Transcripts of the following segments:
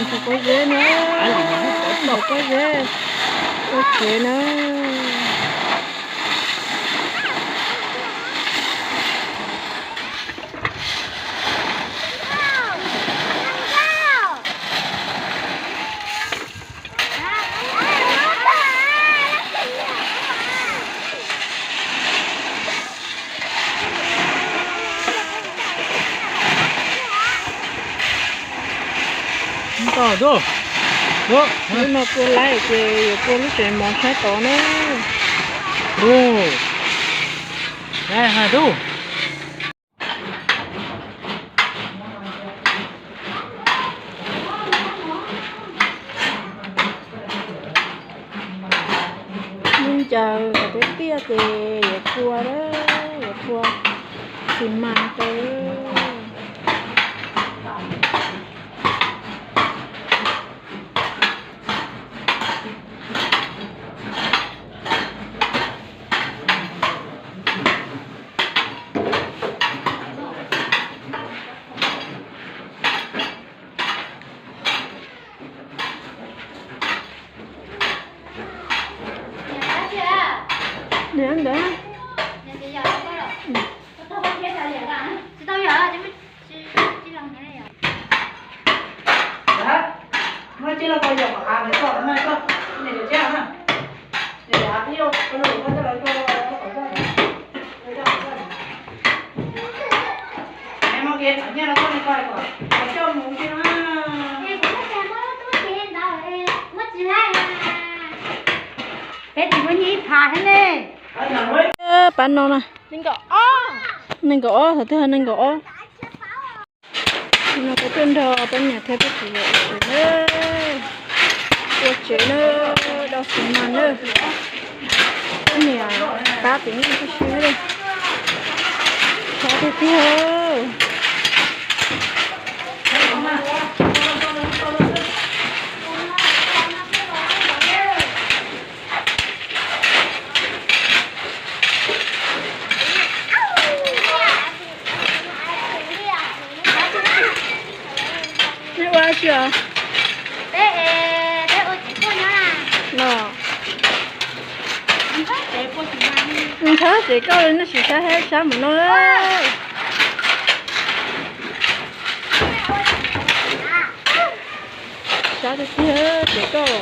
Ntxhais pob zeb na, ntxhais pob zeb ua tsev na. Ntau, hnub no kua laib ces yuav kua lub tsev mov sab tod na. Ub, laib hais ub. Nyob ncaws kom tiaj tiaj ces yuav kua, yuav kua xi mas rau. Niam ntawd. Peb tsis muaj nyiaj ib phav thiab ne. Pab no na, nees nkaum ob, thaum twg nees nkaum ob. No peb tuaj nrog peb niam thiab peb txiv ua tsev na, ua tsev na, do xi mas na. Peb niam pab txiv neej tib si li, sab tiag tiag. Nej ua dab tsi os? Los, nthab tsev kauj li nej sim saib sab mus no. Sab tiag tiag tsev kauj.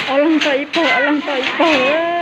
Ob leeg tau ib pawg, ob leeg tau ib pawg.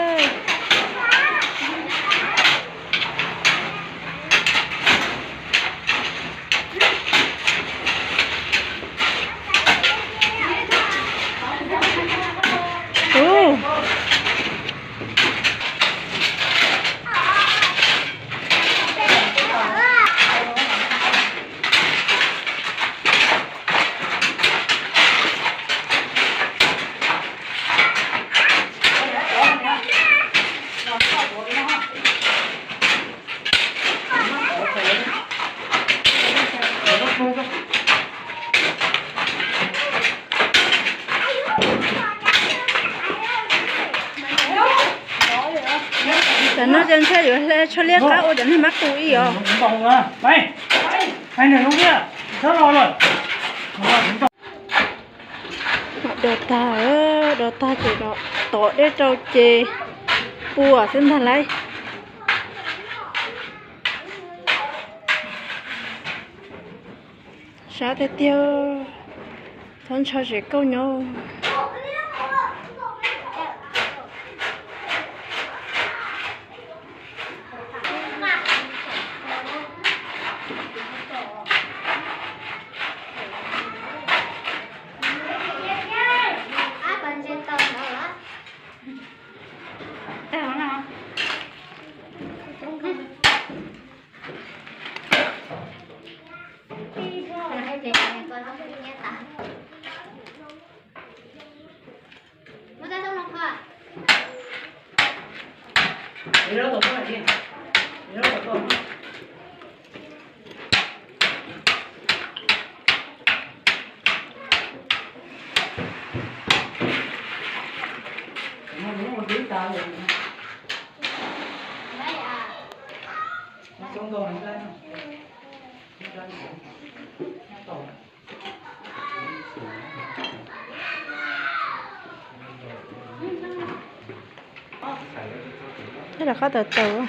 Tam no ces ntshe yuav hle tsho liab qab ua cov niag mab qus ib os. Mam do tag, do tag ces tov dej rau ces pua xwb ntag lauj. Sab tiag tiag, txhob ntshaw tsev kauj nyob. Dej rov qab tawm tawm.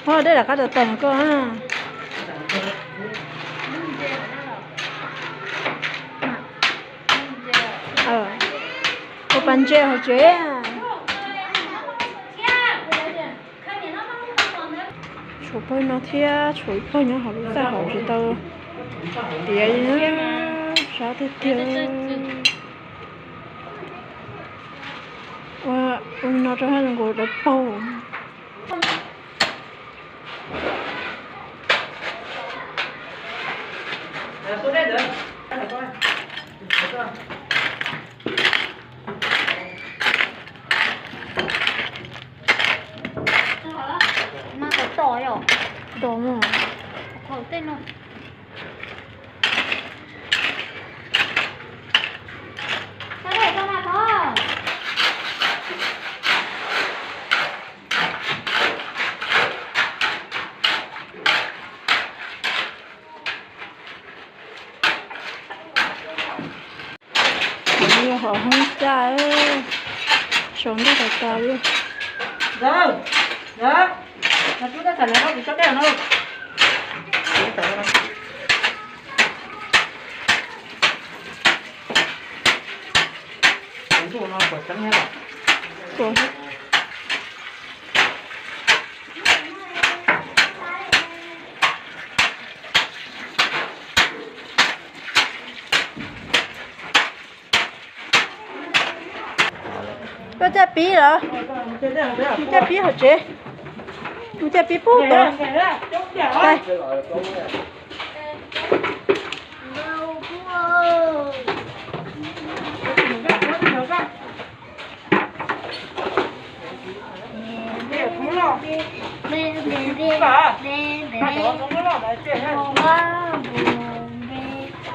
Ho dej rov qab tawm tawm koj. Ua pas ntses hauv tsev. Tshuav pawg no thiab tshuav ib pawg nyob hauv lub txaj hauv tsis tau tiav li na. Sab tiag tiag. Ua li no rau haj zoo nkaus dawb paug. Tom no. Hov hoob caj, saum ntuj tas tas li. Koj caj pib los? Mus caj pib hauv tsev. Mus caj pib pub tod.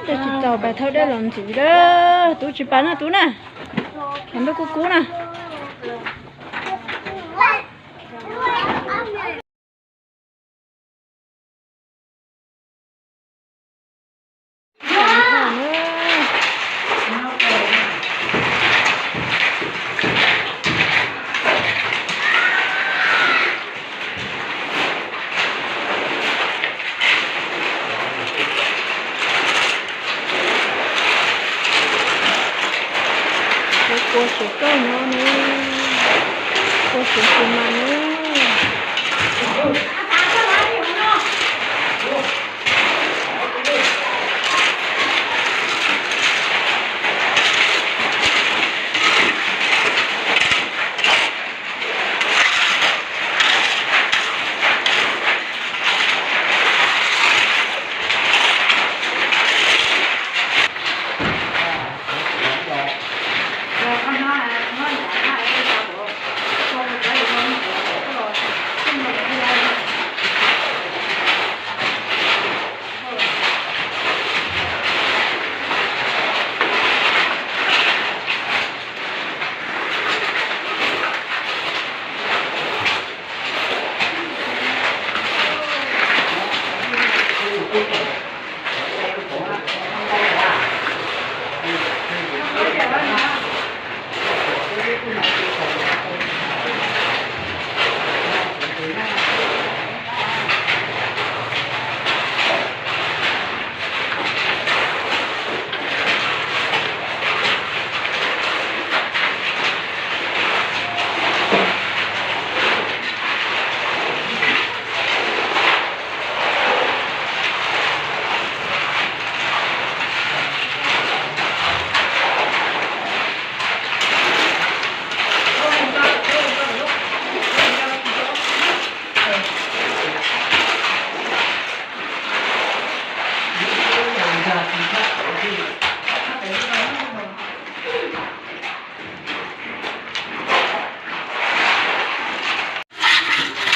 Dej tsis txaus, pas thauj dej los ntxiv lawm. Tub tsis pas na, tub na. Qhov ntuj kub kub na. Kua siav kawg no ne, kua siav tsis mas ne.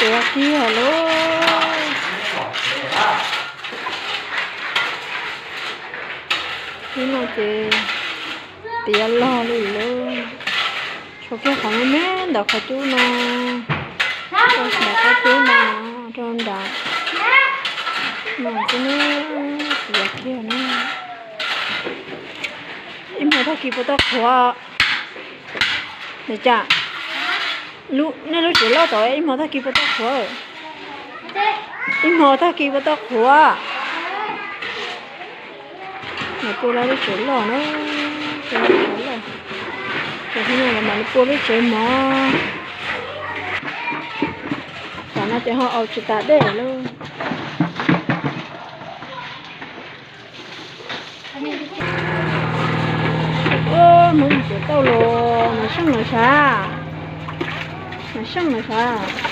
Tiav kiag lauj. Hnub no ces tiav log li lauj. Tshuav kiag qhov me me ntawm qhov cub no, rau ntawm qhov cub no, rau nrad. Mas kuv ne, tiav kiag ne. Ib hmo tag kis puas tau qhuav? Nws cas, nej lub tsev loj tod ib hmo tag kis puas tau qhuav? Ib hmo tag kis puas tau qhuav? Nws pua lawv lub tsev loj na, pua lawv lub tsev loj. Cov no los mam li pua lub tsev mov. Tam no ces ho aus tsis tas dej lawm. Ub, Hmoob mus txiav tauj los, Nom Xyooj lawv sav, Nom Xyooj lawv sav.